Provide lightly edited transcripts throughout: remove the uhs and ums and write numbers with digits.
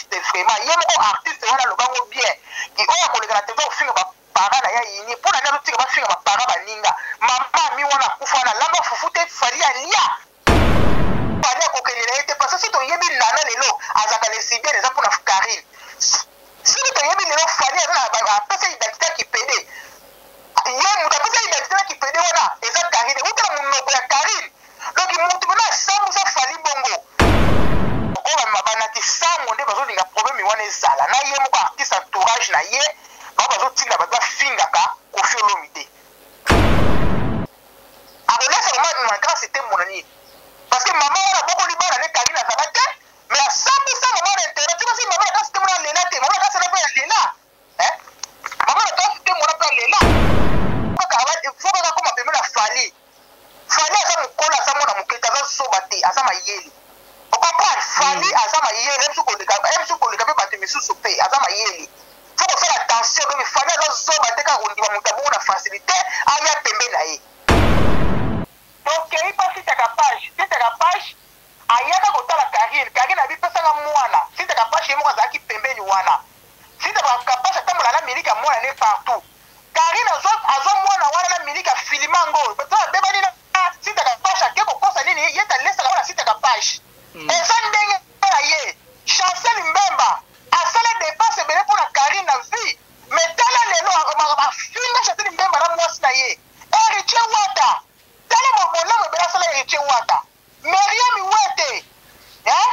artiste vraiment ye moko artiste wana aloba ngo bien ki oyo akoleka na TV kofinga ba parents na ye ayini mpo na nini azotika bafinga ba parents baninga mama ami wana akufa wana alamba fufu te Fally alia Fally akokende na ye te parce que soki toyebi Nana lelo azalaka lesbienne eza mpona Carine soki toyebi lelo Fally aza na apesa identité ya kipede ye moto apesa identité na kipede wana eza Carine euta na monoko ya Carine donc moto mpena asambusa Fally bongo oyo banaki sango nde bazolinga problème wana ezala na ye moko artiste entourage na ye bango bazotinda bato bafingaka Koffi Olomide akolesa mama ma grâce te mona nini parce que mama wana abokoli bana ne Karine azala te mais asambisa mama na internet soki asi mama na grâce te mona alela te mama na grâce na mpe alela eh mama na grâce te mona mpe alela kaka faut kaka akoma pembeni na Fally Fally aza mokolo aza mwana moke te aza zoba te aza mayele ocomprendre Fally aza mayele ye mosusu koleka ye mosusu koleka mpe bato misusu mpe aza mayele faut kosala attention donc Fally aza zoba te kaka kondima moto abongo na facilité aya pembe na ye tokei mpa sitaka page sitaka page ayaka kotala Karine Karine abi pesanga mwana sitaka page ye moko azalaki pembeni wana sitaka page atambola na miliki ya mwana ne partout Karine azwa azwa mwana wana na miliki afilima yango bato abebani na sitaka page ake kokosa nini ye talesaka mwana sitaka page eza ndenge na ye Chancel Mbemba asala depense ebele mpona Karine na vie mais tala lelo afinga Chancel Mbemba na mwasi na ye Héritier Wata tala bolamu ebele asala Héritier Wata Miriam Wete hein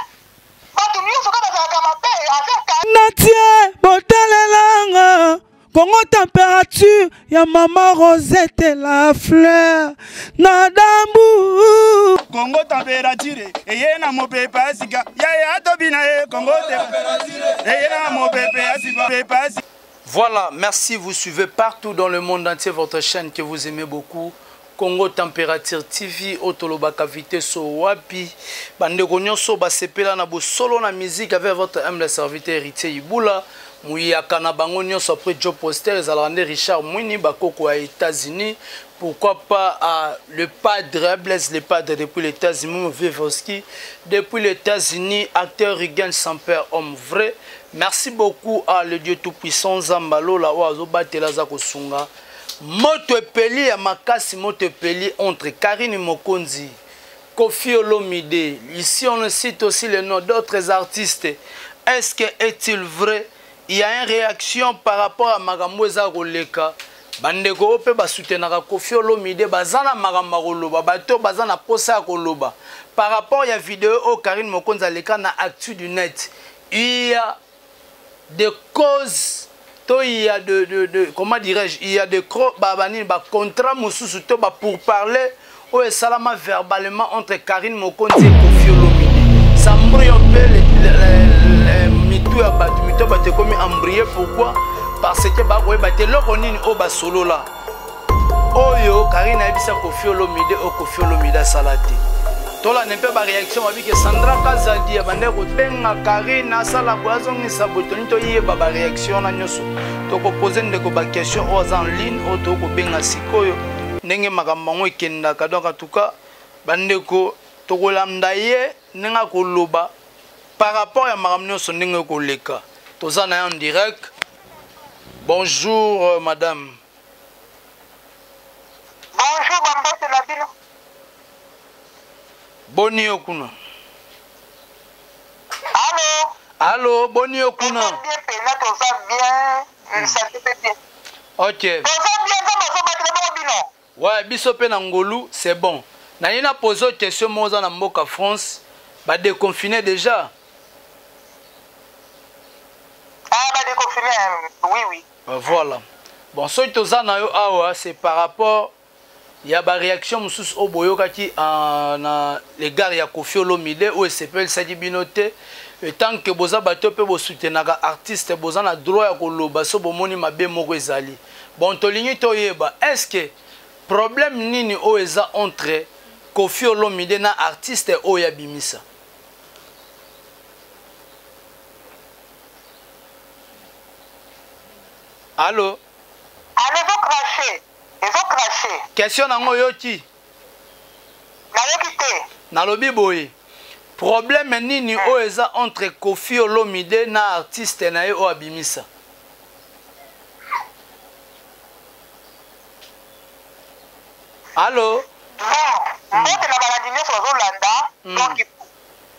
bato nyonso kaka bazalaka mabe avec Natie botalelanga Congo température ya mama Rosette la fleur na dambu Congo température eye na mopepe ya sika yaya tobina ye Congo température eye na mopepe ya sika pepe ya sika. Voilà, merci, vous suivez partout dans le monde entier votre chaîne que vous aimez beaucoup. Congo Température TV, Otolobaka vitesse wapi, bandeko nyonso basepela na bosolo na musique avec votre humble serviteur Héritier Ibula, muyaka na bango nyonso après Joe Poster, ezalaka nde Richard Mwini, bakoko ya États-Unis, pourquoi pas à le padre Blaise le padre depuis les États-Unis, Vivoski, depuis les États-Unis, acteur Regan sans père, homme vrai. Merci beaucoup à le Dieu Tout-Puissant Zambalo, la oyo azobatela aza kosunga. Moto epeli ya makasi, moto epeli entre Karine Mokonzi, Koffi Olomide. Ici on cite aussi le nom d'autres artistes. Est-ce que est-il vrai? Il y a une réaction par rapport à makambo eza koleka. Bandeko oyo mpe basoutenaka Koffi Olomide baza na makambo ya koloba, bato baza na posa ya koloba par rapport ya video oyo Karine Mokonzi aleka na Actu du Net. Il y a des causes to il y a de comment dirais-je, il y a des cro, ba, ba, nini, ba contrat mosusu to ba pourparler oyo esalama verbalement entre Karine Mokonzi et Koffi Olomide. Ça embrouille un peu les mitu ya bato, mitu ya bato ekomi embrouillé. Pourquoi? Parce que bakoyeba te eloko nini oyo basolola oyo Karine ayebisa Koffi Olomide oyo Koffi Olomide asala te. Tolanda mpe ba réaction babi ke Sandra Kazadi abandaki kobenga Karine asala boye azongisa boye, toni toyeba ba réaction wana nyonso. Tokopose ndeko ba question oyo aza en ligne oyo tokobenga sikoyo ndenge makambo yango ekendaka. Donc en tout cas bandeko tokolanda ye ndenge akoloba par rapport ya makambo nyonso ndenge ekoleka. Toza na ye en direct. Bonjour madame. Bonjour bambote na bino. Boni yo kuna? Allo? Allo, boni yo kuna? Toza bien pena, toza bien, santé pe bien. Ok. Toza bien, nzambe azobatela bongo bino. Ouais, biso pe na ngolu, c'est bon. Nani na poser question moko za na mboka France, ba déconfiner déjà. Ah, ba déconfiner, oui oui. Ben voilà. Bon, soki toza na yo awa, c'est par rapport ya ba réaction mosusu oyo boyokaki na l'égard ya Koffi Olomide oyo esepelisaki bino te. Et tant que boza bato pe bosoutenaka artiste, boza na droit ya koloba so bomoni mabe moko ezali. Bon, tolingi toyeba, est-ce que problème nini oyo eza entre Koffi Olomide na artiste oyo ya bimisa? Allo? Allo, ezo cracher. Ezo cracher. Question nango yoki? Nayoki te. Nalobi boye. Problème nini oyo eza entre Koffi Olomide na artiste na ye oyo abimisa? Allo? Bon, mbote na balandi nyonso bazolanda. Donc,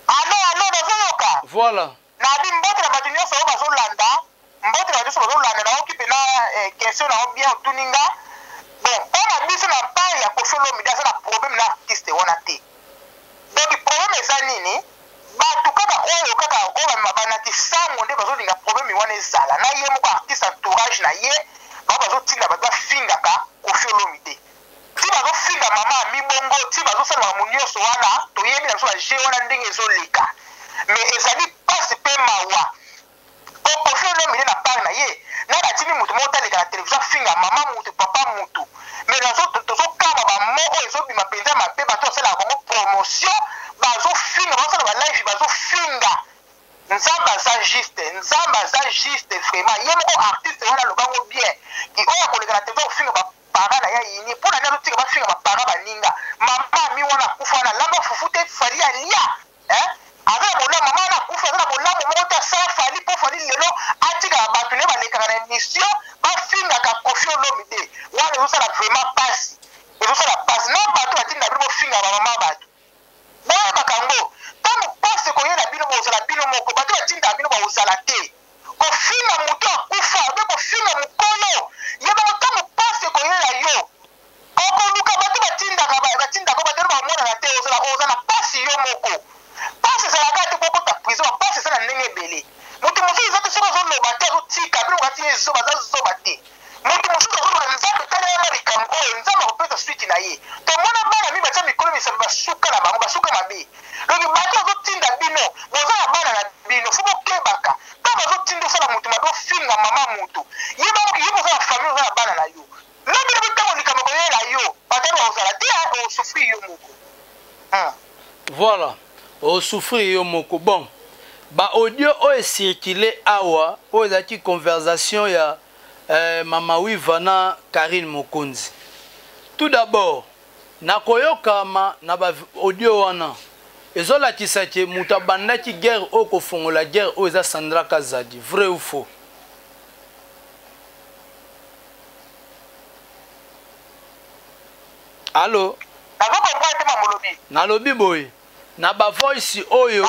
allo, allo, nazoyoka. Voilà. Nabi mbote na bato nyonso oyo bazolanda, mbote na bato nyonso bazolanda, nayoki mpena eh, question na yo bien otuni nga. Bon, mpo na biso na part ya Koffi Olomide aza na problème na artiste wana te. Donc problème eza nini? Bato kaka oyo kaka oyo banaki sango nde bazolinga problème wana ezala na ye moko artiste entourage na ye bango bazotinda bato bafingaka Koffi Olomide ti bazofinga mama Ami bongo ti bazosala makambo nyonso wana toyebi na biso ba jeu wana ndenge ezoleka mais ezali pasi pe mawa po Koffi Olomide na part na ye nani atindi mutu moko te aleka na television afinga mama mutu papa mutu mais nazo tozokamwa ba mots oyo ezobima penza mabe bato basalaka bango promotion bazofinga bazosala ba live bazofinga Nzambe aza juste Nzambe aza juste vraiment ye moko artiste wana aloba ngo bien ki oyo akoleka na television kofinga ba parents na ye ayini mpo na nini azotika bafinga ba parents baninga mama ami wana akufa wana alamba fufu te Fally alia hein aza na bolamu mama wana akufa aza na bolamu moko te asala Fally mpo Fally lelo atikaka bato ne balekaka na emission bafingaka Koffi Olomide wana ezosala vraiment pasi ezosala pasi na bato batinda bino bofingaka ba mama bato boyebaka yango ntango pasi ekoyela bino bozala bino moko bato batindaka bino bakozala te kofinga moto akufa obe kofinga mokolo ye bango ntango pasi ekoyela yo Okoluka bato batindaka batindaka bato wana bamonana te ozala oza na pasi yo moko pasi ezalaka te kokota prison pasi eza na ndenge ebele moto mosusu eza te soki azoloba te azotika bino kati ye zoba aza zoba te moto mosusu azoloba nzambe tala yanga likambo oyo nzambe akopesa suite na ye tomona bana mi batia mikolo misato basuka na bango basuka mabe donc bato bazotinda bino boza na bana na bino fo bokebaka ntango bazotinda osala moto mabe ofinga mama moto ye bango yo boza na famille oza na bana na yo Lobi lobi tango likambo ekoyela yo bato wana bakozala te hein o souffrir yo moko hum. Voilà o souffrir yo moko bon ba audio oyo ecircule awa oyo ezalaki conversation ya euh, mama wiva na Carine Mokonzi tout d'abord nakoyokama na ba audio wana ezolakisa ke moto abandaki guerre oyo kofongola guerre oyo eza Sandra Kazadi vrai ou faux? Allo? Nazo comprendre te mamolobi. Nalobi boye na ba voice oyo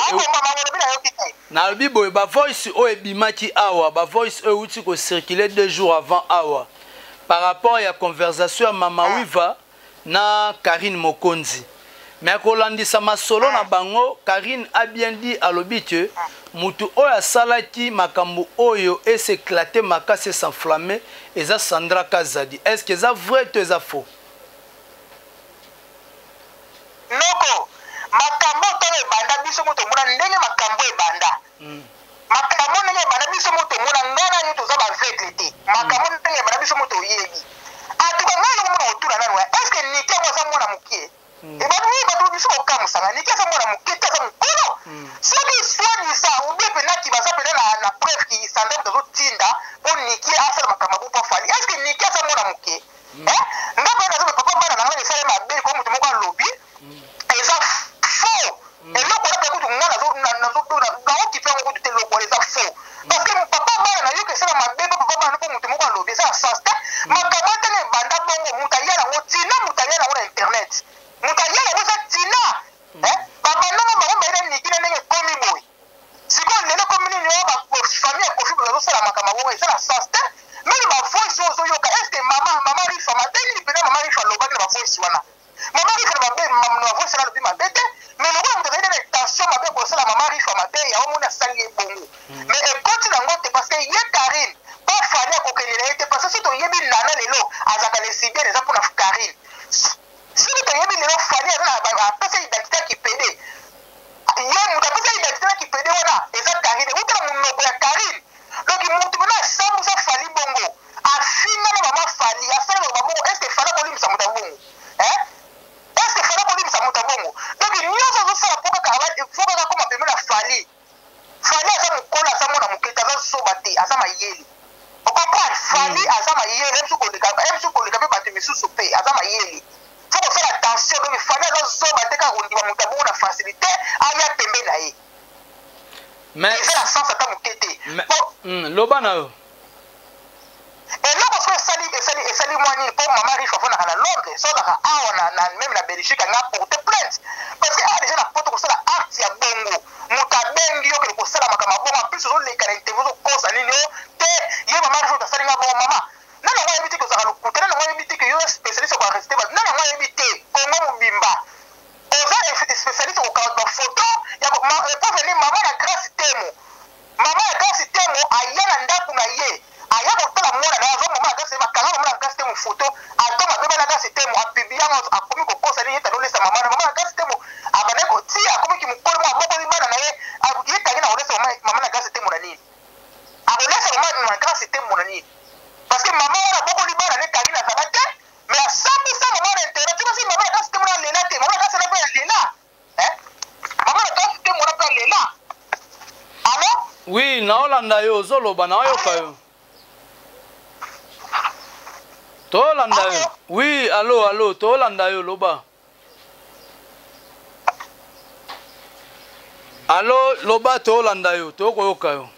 nalobi boye ba voice oyo ebimaki awa ba voice oyo euti ko circuler deux jours avant awa par rapport ya conversation ya mama ah. Wiva na Karine Mokonzi mais kolandisa masolo na bango Karine a bien dit alobi que mutu oyo asalaki makambo oyo e s'éclater makasi e s'enflammer eza Sandra Kazadi est-ce que eza vrai to eza faux? Noko makambo ntango ebanda biso mo tomona ndenge makambo ebanda mm. makambo ndenge ebanda biso mo tomona ngai na yo toza baveugle te makambo mm. ndenge ebanda biso mo toyebi atuka ngai eloko mona kotuna nanu est ce que niki yango aza mwana mokie mm. ebandi nini bato biso kokamusanga niki aza mwana moke te aza mokolo mm. soki soi-disant oubien mpena ki baza mpena na, na preuve ki sandra moto azotinda mpo niki asala makambo abo mpo afali est ce que niki aza mwana moke mm. eh? nga mpe nazoba papa bana na ngai esali mabe ko moto moko alobi eza faux eloko wana mpe kutu nga naokipe yango kutu te eloko wana eza faux parce que papa bana na yoka esala mabe mpo papa bana mpo moto moko alobi eza na sens te makambo ata na ebanda bongo moto aya nango tina moto aya nango na internet moto aya nango eza tina babandanga bango bayina niki na ndenge ekomi boye sikoyo lelo ekomi nini oyo bafamille ya kofi bazosala makambo bongo eza na sens te meme bavoice oyo ozoyoka est ce que mama mama rifa mabe nini mpena mama rifa alobaki na bavoice wana Mama Rifa na mabe na voice na lobi mabe te mais lokola moto azali na intention mabe kosala mama Rifa mabe yango moni asali ye bongo hmm. mais ekoti nango te parce que ye Karine po Fally akokende na ye te parce que soki toyebi Nana lelo azalaka lesbienne eza mpona Karine soki toyebi lelo Fally aza na apesa identité ya kipede ye moto apesa identité na kipede wana eza Karine euta na monoko ya Karine donc moto mpena asambusa Fally bongo Afinga na mama Fally asala maloba bongo est ce que Fally akolimbisa moto ya bongo hein est ce que Fally akolimbisa moto ya bongo donc nionso azosala po kaka faut kaka akoma pembeni ya Fally Fally aza mokolo aza mwana moke te aza zoba te aza mayele o comprendre Fally mm. aza mayele ye mosusu koleka ye mosusu koleka mpe bato misusu mpe aza mayele faut kosala attention donc Fally aza zoba te kaka kondima moto ya bongo na facilité aya pembeni. mabe na ye. Eza na sens ata moke te. Loba na yo. Eloko soki esali esali esali mwa nini mpo mama Rifa afandaka na Londres, soki azalaka awa na, na meme na Belgique anga porte plainte parce que awa deja na poto kosala acte ya bongo moto abengi yo kende kosala makambo ya bongo, en plus ozoleka na interview ozokosa nini o te ye mama Rifa asali nga bongo. Mama nani yango ayebi te ke ozalaka lokuta? Nani yango ayebi te ke yo oza spécialiste ya koarreste bato? Nani yango ayebi te Congo mobimba oza spécialiste kokanga ba photo ya pauvre ni mama na Grace Temo? Mama ya Grace Temo aya na ndaku na ye aya kotala mwana na ye, azwa mama ya Grace Temo, akanga mama ya Grace Temo photo, ata mabe bana Grace Temo a publie yango, akomi kokosa nini ete alolesa mama na mama ya Grace Temo abandaki kotia, akomi kimokolo moko abokoli bana na ye, ye kangi na kolesa mama, mama na Grace Temo na nini? Akolesa mama na Grace Temo na nini? Parce que mama wana abokoli bana ne kangi na zaba te, mais asambisa mama na internet. Soki soki mama na Grace Temo na lela te, mama na Grace na pe alela, eh? Mama na Grace Temo na pe alela. Allo? Oui, naolanda yo, ozoloba, naoyoka yo. Tolanda yo. Oui, allo, allo, tolanda yo, loba. Allo, loba, tolanda yo, tokoyoka yo.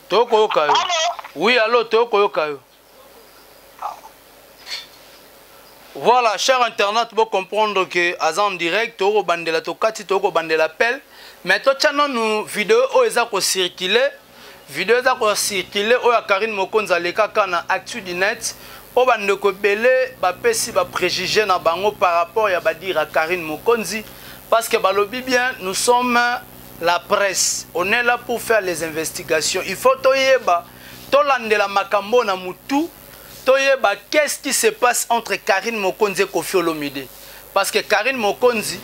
Tokoyoka yo. Oui, allo, tokoyoka yo. Voilà, cher internaute, vous comprendre que aza en direct, toko bandela tokati, toko bandela appel, mais to tcha nanu vidéo oyo eza ko circuler, vidéo eza ko circuler oyo ya Karine Mokonzi alekaka na Actu du Net, oyo bandeko ebele bapesi ba préjugés na bango par rapport ya badire ya Karine Mokonzi, parce que balobi bien, nous sommes la presse, on est là pour faire les investigations, il faut toyeba, tolandela makambo na mutu, toyeba qu'est-ce qui se passe entre Karine Mokonzi et Koffi Olomide, parce que Karine Mokonzi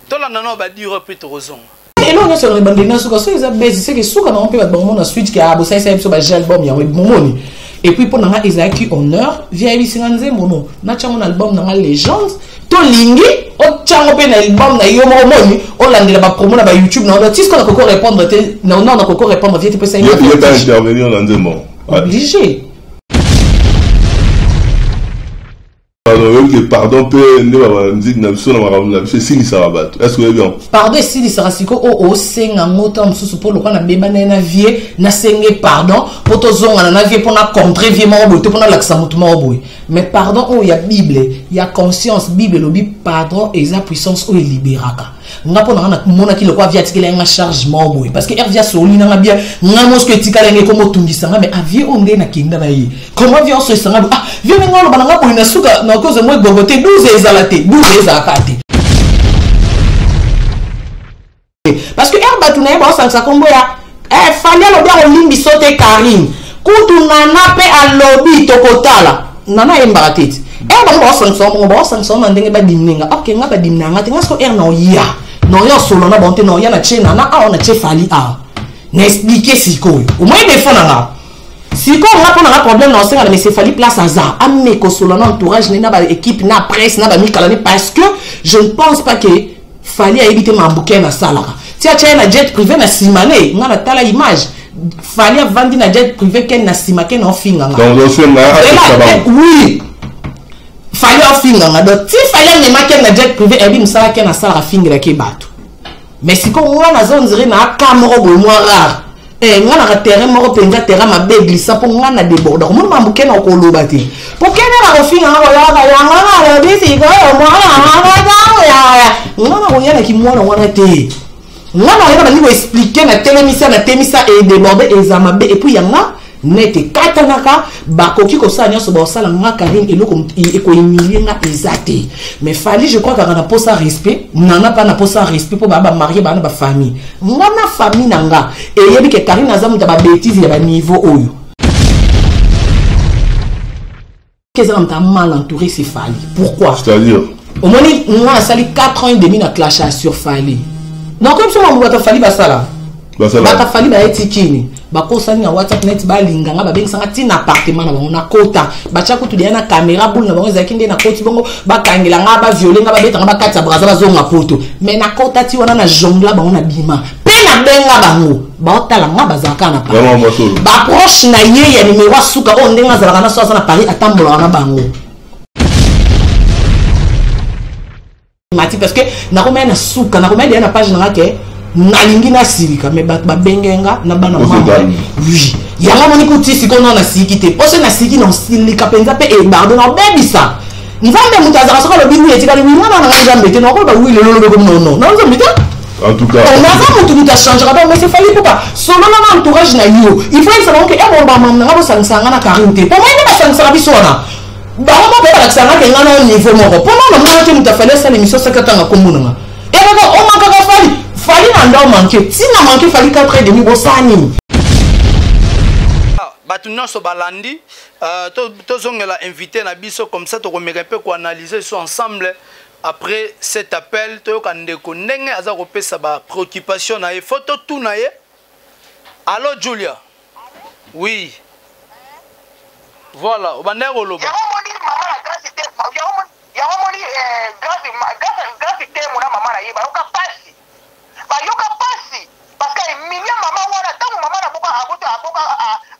tolanda na badire mpe tokozonga. Eloko nyonso na ebandeli na suka, soki eza besi seke suka nango mpe bato bakomona suite ke ah, bosalisa biso baje album yango momoni. Et puis mpo na nga ezalaki honneur vi ayebisi nga nzembo no natyango na album na nga Légende, tolingi otyango mpe na album na yo moko moni olandela bapromo na bayoutube na yo tisko. Nakoki répondre te, non, nakoki répondre vie te mpe intervenir na nzembo. Obligé. Pardon, oyebi ke pardon mpe nde bamiziki na biso na makambo na biso esilisaka bato, est ce que oyebi yango? Pardon esilisaka sikoyo oyo osenga yango ntango mosusu mpo lokwa nabebana ye na vie, nasenge pardon mpo tozongana na vie, mpo na contre vie moko boye to mpo nalakisa motu moko boye. Mais pardon oyo ya Bible, ya conscience, Bible elobi pardon eza puissance oyo eliberaka. Nga mpo na nga namonaki lokwa vie atikela nga charge moko boye, parce que hervie asoli nanga bien, nga mosiko etikala yango ekoma otungisa nga. Mais avie oyo nde nakenda na ye, comment vie osoyisa nga? Ah, vie ndenge oloba na nga boye na suka nakoze mo egogo te, 12 ezala te, 12 ezalaka te, parce que ere bato na ye baosangisa nkombo ya eh, Fali alobi akolimbiso te. Karine kutu nana mpe alobi tokotala nana ayembaka te ti ere bango baosangisa bango, baosangisa bango na ndenge badimine nga. Ok, nga badimine nga te, nga siko ere na oya na oya osolo na bango te, na oya na tie nana awa, na tie Fali awa, na explike sikoyo omoi defo na nga. Sikoyo nga mpo na nga problème na osenga na monsieur Fali, place aza, ameka osolo na entourage ne, na baéquipe, na presse, na bamikala ne, parce que je ne pense pas que Fali ayebi te mambo Ken asalaka. Ti atya ye na jet privé na nsima ne, nga natala image, Fali avandi na jet privé, Ken na nsima, Ken aofinga nga. Donc osenga apesa bango? Oui, Fali aofinga nga. Donc ti Fali amema Ken na jet privé, ayebi mosala Ken asalaka, afingelaki ye bato. Mais sikoyo nga naza ondire na aka moko boye mwa rare. Eh, nga naka terrain moko mpenza, terrain mabe glissant, mpo nga na déborde komona mambo Ken akoloba te, mpo Ken akofinga nga koyaka yango nalobi sikoyo mwana nga nakoyanaki mwana wana te. Nga na oyeba bandi koexplike, natelemisa natemisa edéborde eza mabe. Et puis yanga net ekatanaka, bakoki kosala nyonso baosala nga Karine, eloko ekohumilie nga eza te. Mais Fali, je crois kaka na posa respect, nana mpa na posa respect, mpo baa bamarie, baa na bafamille. Nga na famille na nga eyebi ke Karine aza moto ya babétise ya baniveau oyo eza na moto mal entouré, c'est Fali. Pourquoi? C'est-à-dire? Omoni nga asali 4 ans et demi na clash sur Fali, donc biso mambo bato Fali basala. Basala. Bato Fali bayeti kini, bakosani na WhatsApp neti balinganga, babengisanga ntina appartement na bango, nakota, batya kutu deya na caméra boule na bango ezalaki nde nakoti bongo, bakangela nga, baviole nga, babetanga, bakati ya Braza, bazonga poto. Mais nakota ti wana na jongla bango, na bima mpe nabenga bango, baotala nga, bazalaka na Paris. Vraiment, mwasolo. Baproche na ye ya nimero asuka oyo ndenge azalaka na so aza na Paris, atambolaka na bango. Mati parce que nakomaya na suka, nakomaya deya na page nanga ke nalingi nasilika, mais bato babenge nga na bana mama. Oui, yango amoni kuti sikoyo nao nasiliki te, mposo nasiliki na osilika mpenza mpe ebardo na obebisa. Nzambe moto azalaka soki alobi wi etikali wi, mwana na ngai Nzambe te, nakoloba wi lelo lobi ekomi nono na Nzambe te. En tout cas, naza motu, moto achangera donc. Mais c'est Fally Ipupa, solola na entourage na yo, il faut yebisa bango ke ebomba mama nanga, bosangisaka nga na Karine te, po moi nde basangisaka biso wana. Bango moko balakisaka nga ke nga na niveau moko, mpo nano mona te moto afali asala émission soki atanga kombo na nga ekaka omakaka Fally. Fally na ndo manke ntina manke Fally 4 et demi, bosala nini? Bato nyonso balandi, tozongela invité na biso, comme ça tokomeka mpe koanalyse so ensemble après cet appel. Toyoka ndeko ndenge aza kopesa bapréoccupation na ye, fo totuna ye. Allo Julia, oui, voilà, obandaki koloba. Yango moni mama na Grâce te, yango moni Grâce Temo na mama na ye bayoka pasi, bayoka pasi parce que emilia mama wana, ntango mama na boka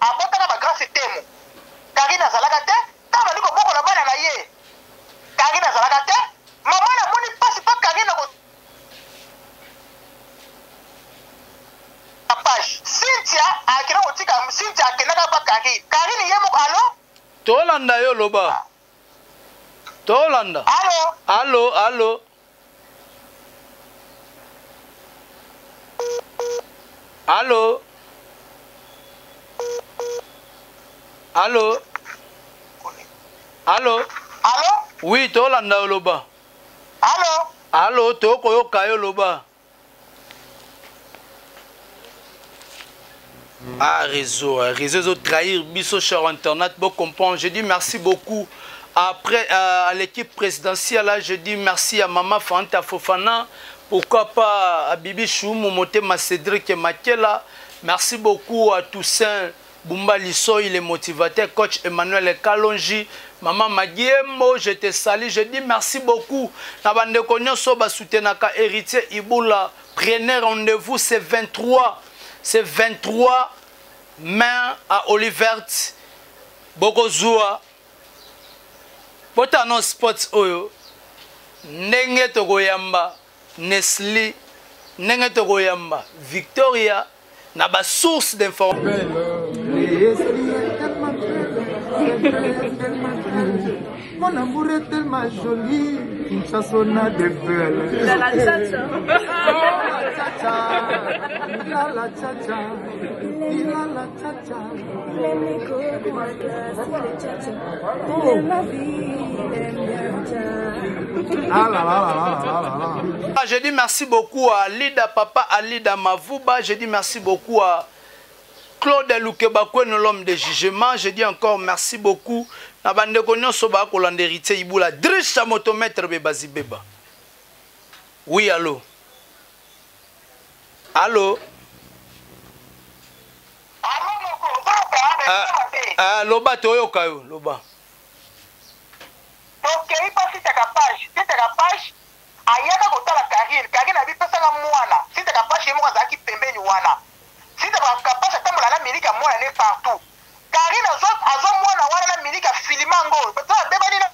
abotaka bagrâce Temo, Karine azalaka te. Ntango bali kobokola bana na ye, Karine azalaka te. Mama namoni mpasi mpa Karine na page Cynthia akenda kotika Cynthia, akendaka pa Karine, Karine ye moko. Allo? Tolanda yo, loba, tolanda. Allo? Allo, allo, allo, allo, allo. Allo? Oui, tolanda yo, loba. Allo? Allo, tokoyoka yo, loba. Ah, réseau, réseau ezotrahir biso, cher internet, bon comprendre. Je dis merci beaucoup après à l'équipe présidentielle là, je dis merci à Mama Fanta Fofana, pourquoi pas à Bibi Choumou Motema, Cédric Makela. Merci beaucoup à Toussaint Bumba Lissoy, les motivateurs, coach Emmanuel Kalonji, Maman Magiembo, je te salue, je dis merci beaucoup. Na bande nyonso ba soutenaka Héritier Ibula, prenez rendez-vous, c'est 23, c'est 23 mai à Olivert, Bokozua. Bota non spot oyo, ndenge tokoyamba Nestlé, ndenge tokoyamba Victoria na ba source d'information. Mon amour est tellement joli, Kinshasa a des belles. La la cha cha. La cha cha, la cha cha, la la cha cha. Ah là là là là là là. Je dis merci beaucoup à Lida Papa Alida Mavuba. Je dis merci beaucoup à Claude Lukebakweno, l'homme de jugement. Je dis encore merci beaucoup. Na bandeko nyonso ba kolanda Héritier Ibula, Drisha motomètre bebazi beba. Oui, allo. Allo. Ah, loba, toyoka yo, loba. Tokei mpa sitaka page, sitaka page ayaka kotala Karine. Karine abipesaka mwana sitaka page, ye moko azalaki pembeni wana. Sitaka page atambola na milika mwana ne partout. Karine azwa mwana wana na milika filimango abebani na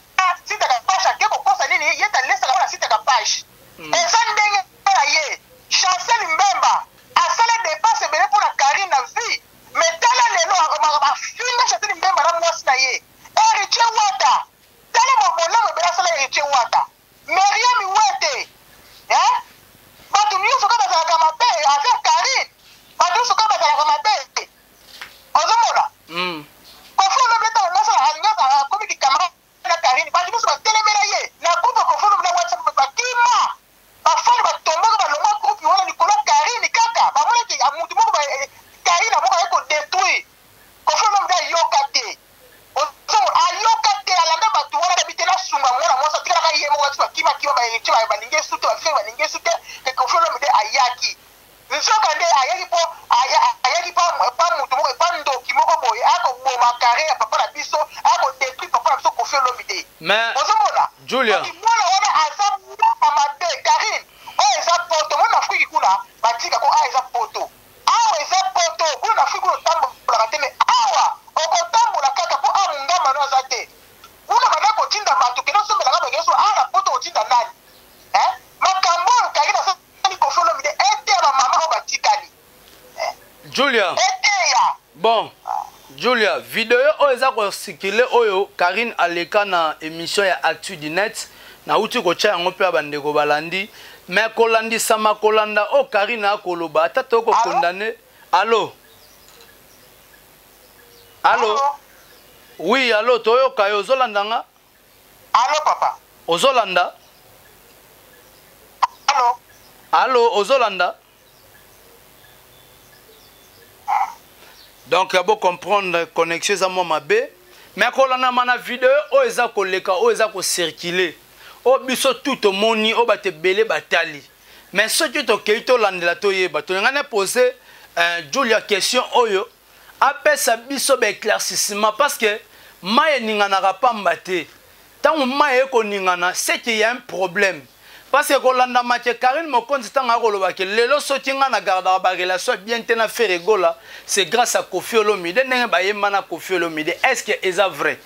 sitaka page, ake kokosa nini, ye talesaka wana sitaka page. Eza ndenge na ye. Chancel Mbemba asala dépense ebele mpona Karine na vie, mais tala lelo afinga Chancel Mbemba na mwasi na ye. Héritier Wata, tala bolamu ebele asala Héritier Wata. Miriam Wete, bato nyonso kaka bazalaka mabe avec Karine, bato nyonso kaka bazalaka mabe, ozomona. Kofi olobi ntango nyonso nyonso akomi kikamara na Karine, bato nyonso batelemela ye na groupe. Kofi olobi na WhatsApp bakima, bafani batomboka, balongwa groupe wana likolo ya Karine kaka. Bamonaki mutu moko, Karine moko aye kodétruire. Kofi olobi ayoka te, ozomona, ayoka te, alanda bato wana babi te. Nasunga mwana mwasi atikalaka ye moko, bati bakimakima, bahéritier balingi esu te, bafrère balingi esu te. Kofi olobi nde ayaki, nzoka nde ayaki mpo ayaki pa mutu moko, pa ndoki moko boye, akoboma carrière ya papa na biso, akodétruire papa na biso Kofi olobi te. Mais ozomona. Julia. Mwana wana aza mwana mabe, Karine. Oyo eza poto, mona Afriki kuna batika ko, awa eza poto, awa eza poto. Kuna na Afriki kuna otambolaka te, mais awa okotambola kaka mpo awa mongamba no aza te. Kuna banda kotinda bato kende osombelaka bakeso, awa na poto kotinda nani? Julia. Eteya. Bon. Julia, video oyo eza kosikile oyo Karine aleka na émission ya Actu du Net. Nauti kotya yango mpe ya bandeko balandi. Mais kolandisama kolanda oyo Karine akoloba ata tokokondane. Allo? Allo? Oui, allo, toyoka yo ozolanda nga? Allo papa. Ozolanda? Allo? Allo, ozolanda? Donc bo comprendre connexion eza mwa mabe mais kolandama na video oyo eza koleka oyo eza kocircule oyo biso tu tomoni oyo bato ebele batali mais soki tokei tolandela toyeba tolingani pose euh, Julia question oyo apesa biso ba éclaircissement parce que mai eninganaka pamba te ntango mai ekoningana c'est qu'il y a un problème parce que kolanda make Karine Mokonzi ntango akoloba ke lelo soki ngai na gardaka ba relation bien te na Ferre Gola c'est grâce à Koffi Olomide ndenge bayemba na Koffi Olomide est-ce que eza vrai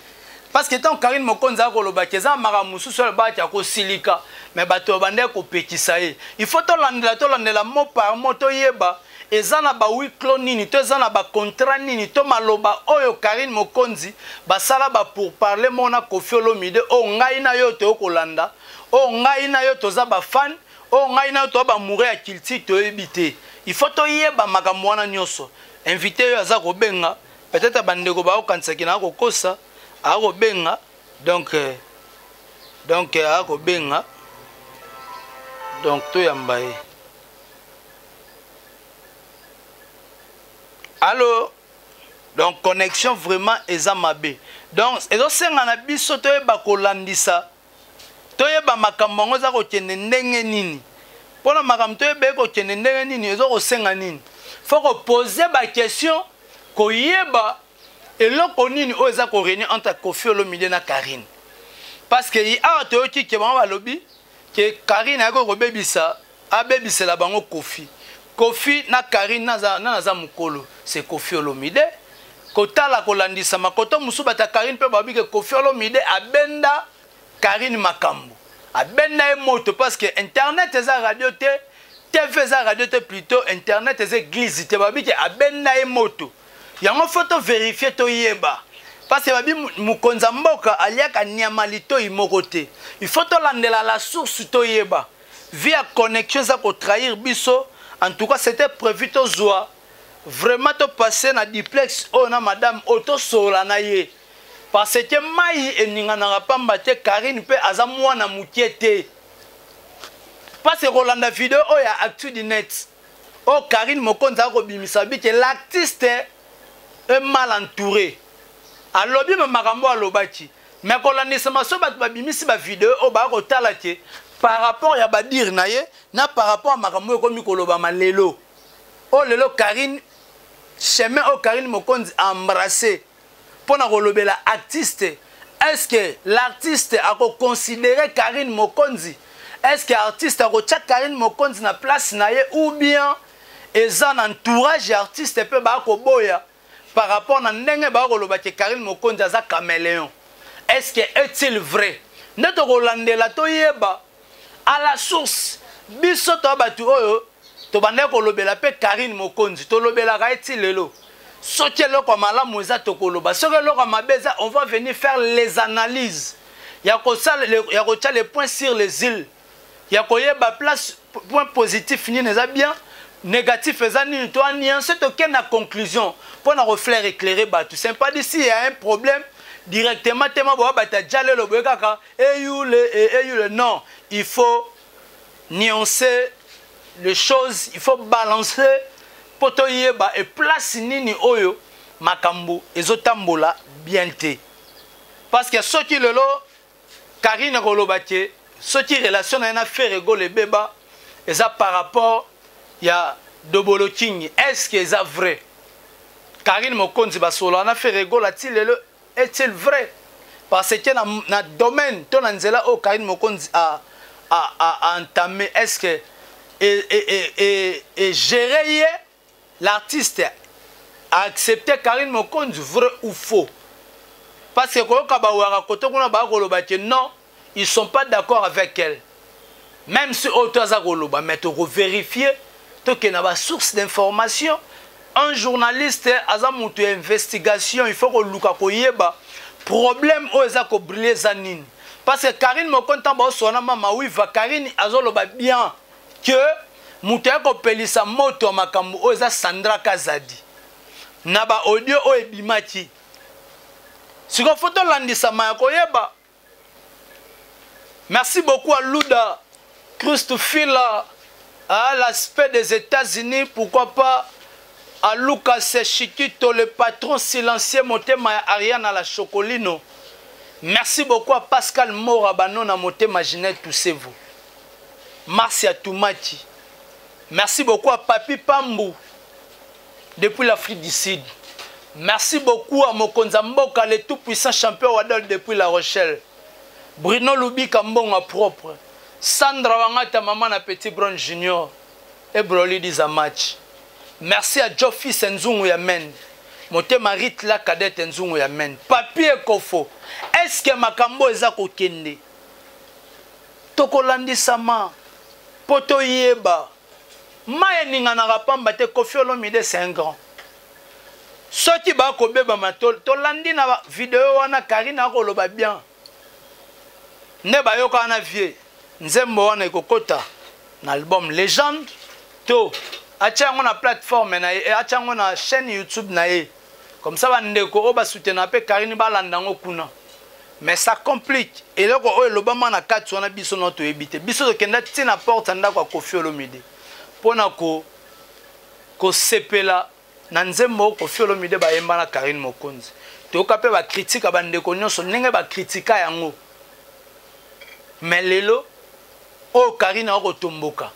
parce que ntango Karine Mokonzi akoloba ke eza makambo mosusu oyo alobaki akosilika mais bato babandaki kopekisa ye il faut tolandela tolandela mot par mot toyeba eza na ba huis clos nini to eza na ba contrat nini to maloba oyo Karine Mokonzi basala ba pourparler moko na Koffi Olomide oyo ngai na yo toyo kolanda oyo ngai na yo toza ba fan oyo ngai na yo toza ba amoureux ya culture toyebi te il faut toyeba makambo wana nyonso invité oyo aza kobenga peut-être bandeko bakokanisaki na kokosa akobenga donc euh, donc euh, akobenga donc toyamba ye allo donc connexion vraiment eza mabe donc ezosenga na biso toyeba kolandisa toyeba makambo yango eza kokende ndenge nini mpo na makambo toyeba ekokende ndenge nini eza kosenga nini fo kopose baquestion koyeba eloko nini oyo eza koregne entre Koffi Olomide na Karine parce que awa toyoki ke bango balobi ke Karine ayaki kobebisa abebisela bango Koffi Koffi na Karine naza na naza mukolo c'est Koffi Olomide kotala kolandisa makoto mosusu bata Karine mpe babi ke Koffi Olomide abenda Karine makambo abenda ye moto parce que internet eza radio te TV eza radio te plutôt internet eza église te babi ke abenda ye moto yango fo to verifie toyeba parce que babi mokonzi ya mboka aliaka nyama litoi moko te il faut tolandela la source toyeba vie ya connexion eza kotrahir biso en tout cas c'était prévu tozwa vraiment topasse na duplex oyo na madame oyo tosolola na ye parce que mai eninganaka pamba te karine mpe aza mwana moke te parce que kolanda video oyo ya actu du net oyo karine mokonzi akobimisa bike l'artiste est mal entouré alobi ma makambo alobaki mais kolandisama so bato babimisi bavideo oyo baya kotala ke par rapport ya badire na ye na par rapport ya makambo oyo ekomi kolobama lelo oyo lelo karine chemin oyo karine mokonzi embrasse mpo na kolobela artiste est ce que l'artiste akoconsidere karine mokonzi est ce que artiste akotya karine mokonzi na place na ye ou bien eza na entourage ya artiste mpe bakoboya par rapport na ndenge bakoloba ke Karine Mokonzi aza caméléon est-ce que est-il vrai nde tokolandela toyeba à la source biso toya bato oyo tobandaki kolobela mpe Karine Mokonzi tolobelaka ye ti lelo soki eloko ya malamu eza tokoloba soki eloko ya mabe eza on va venir faire les analyses ya kosala ya kotia les points sur les îles ya koyeba place point positif nini eza bien négatif eza nini to aniance tokende na conclusion mpo na koflaire éclairer bato c'est pas dit s'il y a un problème directement tema boya bato ya jalelo boye kaka eyule eyule non il faut nuancer les choses il faut balancer mpo toyeba e place nini oyo makambo ezotambola bien te parce que soki lelo Karine akoloba ke soki relation na ye na Ferre Gola ebeba eza par rapport ya Dobolo King est-ce que eza vrai Karine Mokonzi basolola na Ferre Gola ti lelo est-il vrai parce que na, na domaine to na nzela oyo Karine Mokonzi a, a, a, a entamé est-ce que et, et, et, et, et gérer ye l'artiste a accepté Karine Mokonzi vrai ou faux parce que koyoka bawaka kote kuna bakoloba ke non ils sont pas d'accord avec elle même si oyo to aza koloba mais tokovérifie tokende na basource d'information Un journaliste aza moto ya investigation, il faut koluka koyeba problème oyo eza kobrille eza nini. Parce que Karine Mokonzi, ntango baoswana mama Wiva, Karine azoloba bien que moto ya kopelisa moto ya makambo oyo eza Sandra Kazadi na baaudio oyo ebimaki. Sikoyo fo tolandisama ya koyeba. Merci beaucoup à Luda Christofila, à l'aspect des États-Unis, pourquoi pas à Lucas Chiquito, le patron silencieux Motema Ariana la Chocolino. Merci beaucoup à Pascal Mora na Motema Ginette Toussevo. Marcia Toumati. Merci beaucoup à Papi Pambou depuis l'Afrique du Sud. Merci beaucoup à Mokonza Mboka, le tout-puissant champion Wadol depuis La Rochelle. Bruno Lubika Mbonga propre. Sandra Wangata, maman na Petit Brown Junior. Et Broly Dizamach. Merci à Joffy Nzungu Yamen. Motema Rit la cadette Nzungu Yamen. Papier Kofo. Est-ce que makambo eza kokende? Tokolandisama. Poto yeba. Mai eninganaka pamba te. Koffi Olomide, c'est un grand. Soki bakobebama, tolandi na video wana, Karine akoloba bien nde bayoka wana vie nzembo wana ekokota na album Légende, to atia yango na plateforme na ye, atia yango na chaîne YouTube na ye. Comme ça bandeko oyo basoutenaka mpe Karine balanda yango kuna. Mais ça complique. Eloko oyo elobama na kati wana, biso no toyebi te. Biso tokenda ntina porte ya ndako ya Koffi Olomide mpona kosepela na nzembo oyo Koffi Olomide bayemba na Karine Mokonzi. Toyoka mpe bakritika, bandeko nyonso ndenge bakritika yango. Mais lelo oyo Karine akotomboka,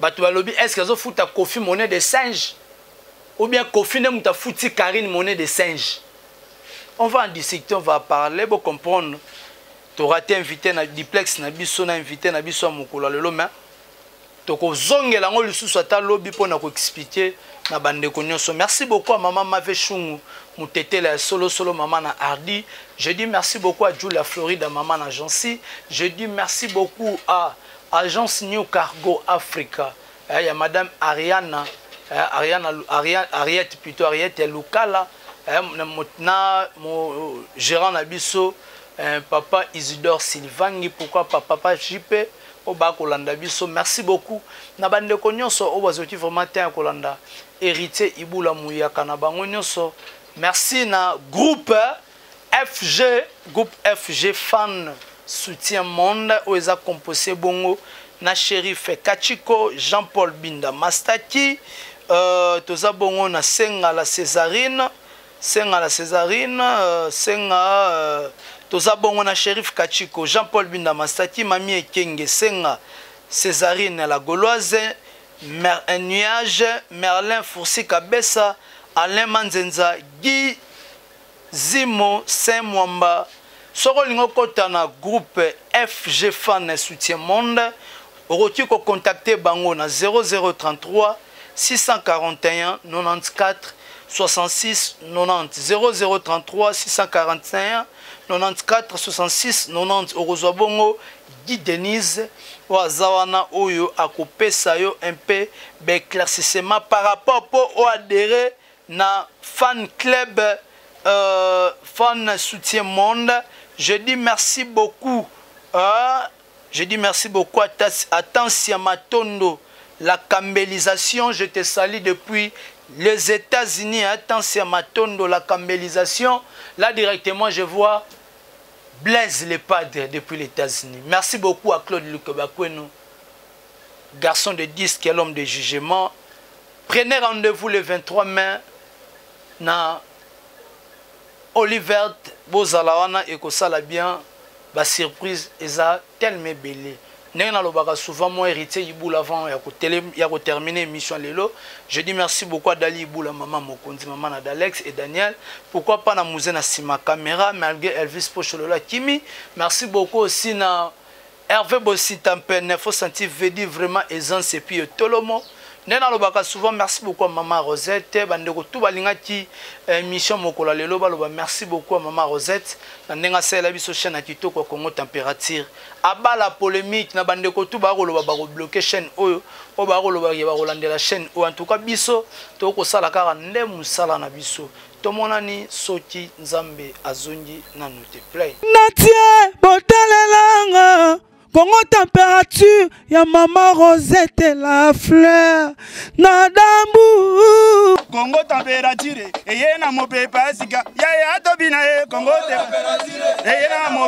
bato balobi: est ce que azofuta Koffi monnaie de singe ou bien Koffi nde moto afuti Karine monnaie de singe? On va en discuter, on va parler, bo comprendre. Toraté invité na duplex na biso, na invité na biso ya mokolo ya lelo, mais tokozongela yango lisusu ata lobi mpona koexpliquer na bandeko nyonso. Merci beaucoup à mama Mave Shungu Mutetela ya solosolo, mama na Ardi. Je dis merci beaucoup à Julia Florida, mama na Jancy. Je dis merci beaucoup à agence New Cargo Africa ya madame Ariana, Ariana, Ariane, Ariette plutôt, Ariette ya Lukala, na mo gérant na biso, papa Isidore Silvangi, pourquoi pas papa JP oyo bakolanda biso. Merci beaucoup na bandeko nyonso oyo bazwaki vraiment te ya kolanda Héritier Ibula Muyaka na bango nyonso. Merci na groupe FG, groupe FG Fan Soutien Monde, oyo eza composé bongo na Shérif Kachiko, Jean-Paul Binda Mastaki, toza bongo na Senga la Césarine, Senga la Césarine, Senga, toza bongo na Shérif Kachiko, Jean-Paul Binda Mastaki, Mami Ekenge, Senga Césarine la Gauloise, Mer, un nuage, Merlin Foursi Kabesa, Alain Manzenza, Guy Zimo Saint Mwamba. Soki olingi okɔta na groupe FG Fan Soutien Monde, okoki kocontacter bango na 0033 641 94 66 90, 0033 641 94 66 90. Okozwa bongo Guy Denise oyo aza wana, oyo akopesa yo un peu baéclaircissement par rapport mpo oadhérer na fan club Fan Soutien Monde. Je dis merci beaucoup, je dis merci beaucoup à Tansia Matondo, la cambélisation. Je te salue depuis les États-Unis. Tansia Matondo, la cambélisation. Là directement, je vois Blaise le Padre depuis les États-Unis. Merci beaucoup à Claude Lukebakweno, garçon de disque et l'homme de jugement. Prenez rendez-vous le 23 mai na Olivert, bozala wana, ekosala bien. Basurprise eza tellement ebele. Ndenge nalobaka souvent, moi Héritier Ibula, avant ya koterminer émission lelo, je dis merci beaucoup à Dali Ibula, mama Mokonzi, mama na Dalex et Daniel, pourquoi pas na Musée na nsima caméra, malgré Elvis Pocholola Kimi. Merci beaucoup aussi na Hervé Bosita Mpene, faut sentir vedi vraiment aisance et puis Tolomo. Nde nalobaka souvent merci beaucoup à mama Rosette. Bandeko tout balingaki émission mokolo ya lelo baloba merci beaucoup à mama Rosette na ndenge asalela biso chaîne ya kitoko ya Congo Température. Abala polémique na bandeko tout bakoloba bakobloquer chaîne oyo, oyo bakoloba ke bakolandela chaîne oyo. En tout cas biso tokosala kaka nde mosala na biso. Tomonani soki Nzambe azongi nanu te. Play. Natie botalelanga Congo température ya maman Rosette la fleur na dambu. Congo température eye na mopepe ya sika yaya tobina ye Congo température eye na mopepe.